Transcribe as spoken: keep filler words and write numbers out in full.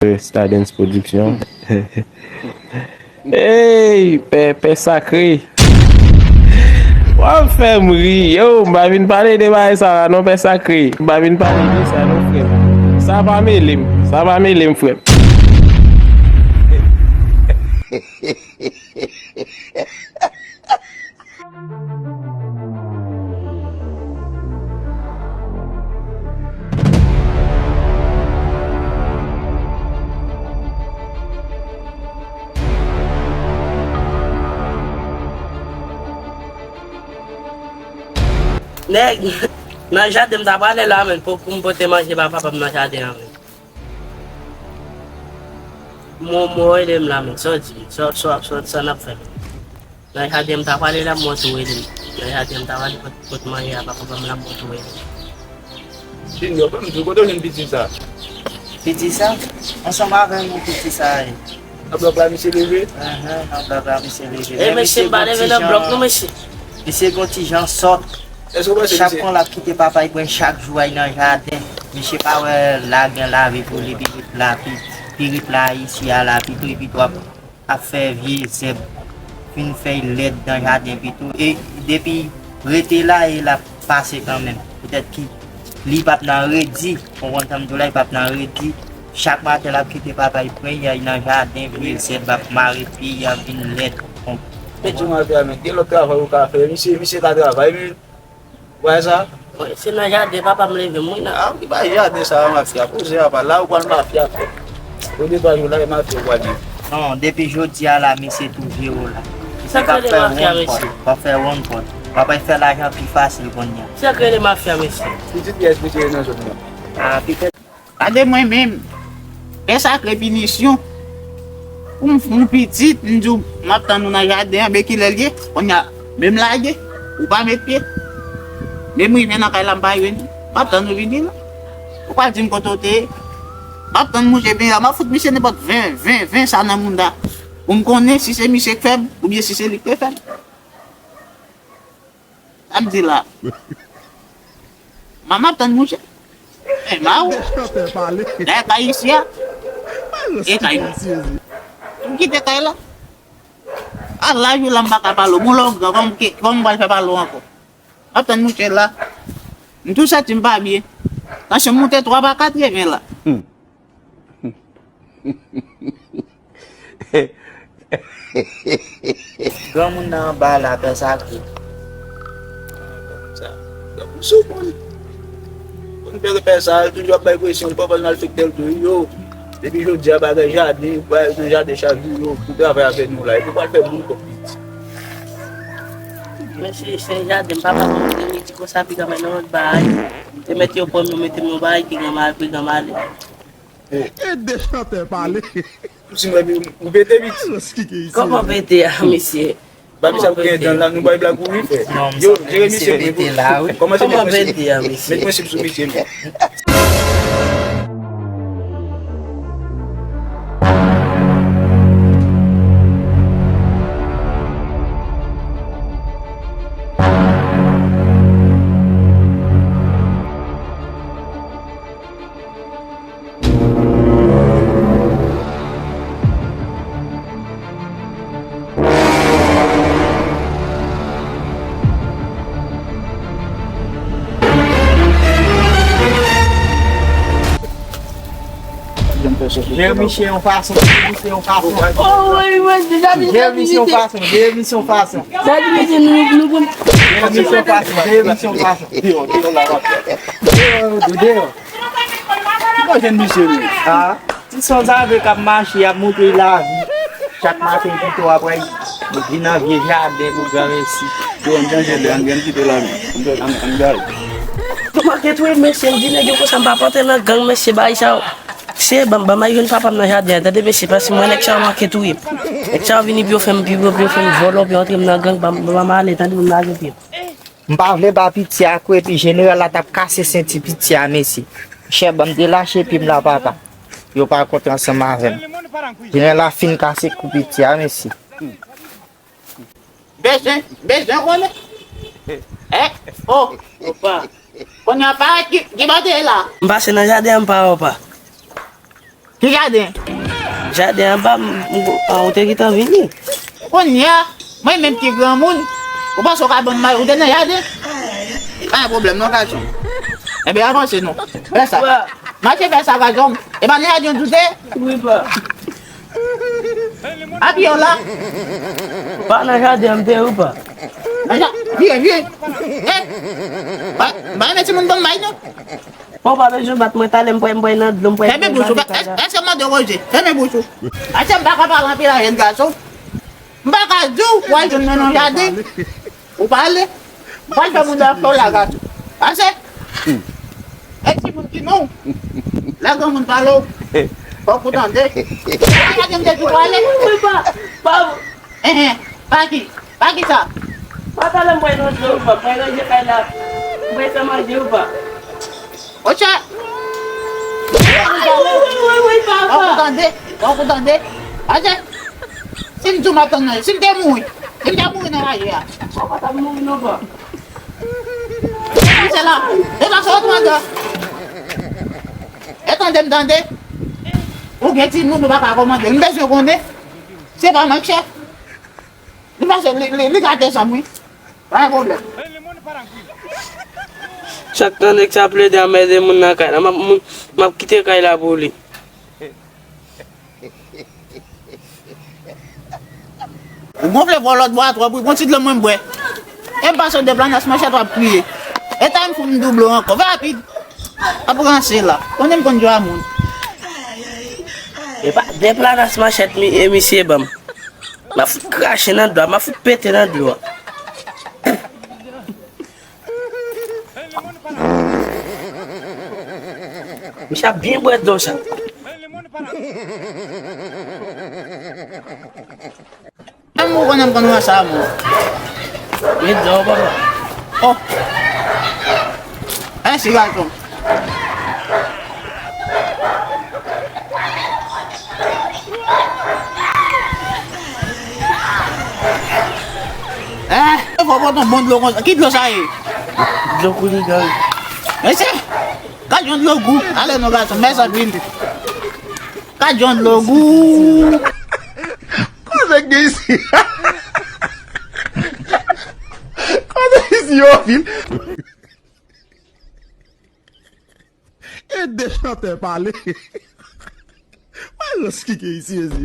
Stardens Production. Ey, pè, pè sakre. W ap fè m ri. Yo, m pa vin pale de bagay sa a non, pè sakre. M pa vin pale de sa non, frè m. Sa pa mele m. Sa pa mele m, frè m. Nèg, nan jaden m ta prale la, men, pou, pou m pote manje ba papa m nan jaden an, men. Mwen, mwen, rele m la, men. Sa w di? Sa, sa, sa, sa n ap fè? Nan jaden m ta prale la, mwen tou rele m. Nan jaden m ta prale pot, pot manje a papa m la, mwen tou rele m. Junior, ban m di w, kote w jwenn piti sa? Piti sa? Ansanm avè m, piti sa ye. Nan blòk la, misye leve? Ahan, nan blòk la, misye leve. E, men mesye, misye m pa leve nan blòk, non, mesye. Misye gon ti jan sòt. Èske w panse chak misye fwa l ap kite papa l pran chak jou al nan jaden, misye pa wè la gen lavi pou li, pitit la, pi, pitit la isi a la, pito, pito ap, ap fè vye zèb, fin fèy lèd nan jaden pito. E depi rete la, e l ap pase kanmenm. Petèt ki li p ap nan redi, konprann sa m di w la, li p ap nan redi. Chak maten l ap kite papa l pran, y al nan jaden, vye zèb ap mare pye, y ap vin lèd. Konprann? Mete yon afè a, men gen lòt travay ou ka fè. Misye, misye ka travay, men. Wè sa? Wi, se nan jaden papa m leve m, wi, nan. A, ki bay jaden sa a, mafya? Poze apa, la ou pral mafya fè. Pou de twa jou la, e mafya ou pral ye. Non, depi jodi a la, misye tou vye w la. Misye p ap fè wonn kòb, p ap fè wonn kòb. Papa l fè lajan pi fasil kounye a. Sa k rele mafya, mesye? Pitit pyès misye nan zòn nan. A, pitit. Gade mwen menm. Pè sakre pinisyon. Pou m, m pitit, m di w, m ap tann ou nan jaden an, men kilè l ye? Kounye a, men m lage, ou pa met pye. Men m rive nan kay la, m pa jwenn ou. M ap tann ou vini la. Ou pa di m kote w te ye. M ap tann mouche vini la, m ap fout misye nenpòt ven, ven, ven sa nan mounda. Pou m konnen si se misye k fè m, oubyen si se li k te fè m. Sa m di la. Manman ap tann mouche. E ma ou. Dèyè kay isi a. E kay mwen. M kite kay la. A laj ou la m pa ka pale w. Bon lè w gran, kòman m ke, kòman m pral fè pale w ankò? M ap tann mouche la. M tou santi m pa byen. Tansyon m moute twa pa katreven la. Granmoun nan anba la, pè sakre. Sa, granmoun sou moun. Moun pè, pè sa, toujou ap bay presyon, li pa pral al fè tèl tou, yo. Depi jodi a, bagay jaden, bagay nan jaden chak jou, yo, pou travay avè nou la. Epi pral fè moun kòb piti. Men se, se jaden, papa m te di konsa, piga mwen nan lòt bagay. Te mèt yo pran m, yo mete m yon bagay, piga m al, piga m ale. E de chantè pale. Ou si mwen, ou pete piti. Kòman pete a, mesye? Ba misye ap gen dan la, nou bay blag ou wi fè. Yo, jere misye pou nou. Kòman se met prensip? Met prensip sou misye, men. Jere misye yon fason, jere misye yon fason. Jere misye yon fason, jere misye yon fason. Jere misye yon fason, jere misye yon fason. Deyò, deyò la, deyò, deyò. Ki bò jwenn misye menm? A, ti sanzave k ap mache, y ap montre lavi. Chak maten pito apre, li nan vye jaden pou granmesi. Yo, ann chanje lè, ann, ann kite la, men. Ann, ann, ann gade. Kòman ke tou, mesye, m di nèg yo konsa, m pa pòte nan gang, mesye, bay sa yo. Se ban, ban may jwenn papa m nan jaden an, tande, mesye, paske mwen nèg sa yo manke touye m. Nèg sa yo vini pou yo fè m, pou yo, pou yo fè m vòlò, pou yo antre m nan gang, ban, ban m ale, tande, pou m lage pye m. M pa vle ba piti a kou, epi jeneral la t ap kase senti piti a, mesye. Chè, ban m delache pye m la, papa. Yo pa kontre ansanm avè m. Jeneral la fin kase kou piti a, mesye. Bezwen, bezwen konnen. Eh, oh. Opa. Kounye a pa ki, ki bò te ye la? M pase nan jaden an, m pa wè w pa. Ki jaden? Jaden anba, m, m, an, ou te gentan vini. Kounye a, mwen menm ki granmoun, ou panse w ka ban m may, ou te nan jaden? Pa gen pwoblèm non, gason. Ebyen, avanse non. Fè sa. Mache fè sa, gason. E pa nan jaden w te ye? Wi, pa. Apiye w la. Pa nan jaden an m te ye, wi, pa. Nan ja-, vire, vire. Eh! Pa, pa mete moun ban m may, non. Bon, pa bezwen bat mwen, talè m pral, m pral nan dlo, m pral. Fèmen bouch ou. Èske m mande w, Roger? Fèmen bouch ou. Achte m pa ka pale anpil a jèn gason. M pa ka di w, w al jwenn mwen nan jaden. Ou pale. M pral fè moun nan fè w la gason. Ase. E timoun ki non. Lè granmoun pale w. Fòk ou tande. Jaden m te di w pale. Wi, wi, pa, pa. Enhen, pa ki? Pa ki sa? Pa talè m pral nan dlo, pa, m pral ranje kay la. M pral fè manje, pa. Oche! Ay, woy, woy, woy, woy, papa! Fòk ou tande, fòk ou tande. Aje, si m di w m ap tann nan, si m te mouri, si m te mouri nan raje a. Papa t ap mouri non, pa. Se la, e pa sa w tande. E tande m tande. Ou gen timoun, ou pa ka kòmande. M bezwen konnen. Se pa mwen k chèf. Li pase, li, li, li gate zanmi. Pa gen pwoblèm. Chak tan nèg sa plede anmède moun nan kay la, m ap, moun, m ap kite kay la pou li. Ou gonfle vòlò bwa twòp, wi, gon ti dlo mwen bwè. E m pase w deplanas manchèt w ap kriye. E ta m fout m double w ankò. Fè rapid. Ap ranse la. Konnen m konn jwe a moun. E pa deplanas manchèt mi, e misye ban m. M ap fout krache nan dlo a, m ap fout pete nan dlo a. Misye ap byen bwè dlo sa. Menm ou konnen m konn wè sa, mwen. Byen dlo, papa. Oh. Mèsi, gason. Eh, fò pote yon bon dlo konsa. Ki dlo sa ye? Dlo Kourigan. Mesye, gad yon dlo gou. Ale non, gason, mèsi anpil. Gad yon dlo gou. Koze k gen isi? Koze isi yo anpil. E de chantè pale. Wè rans ki gen isi, mezye.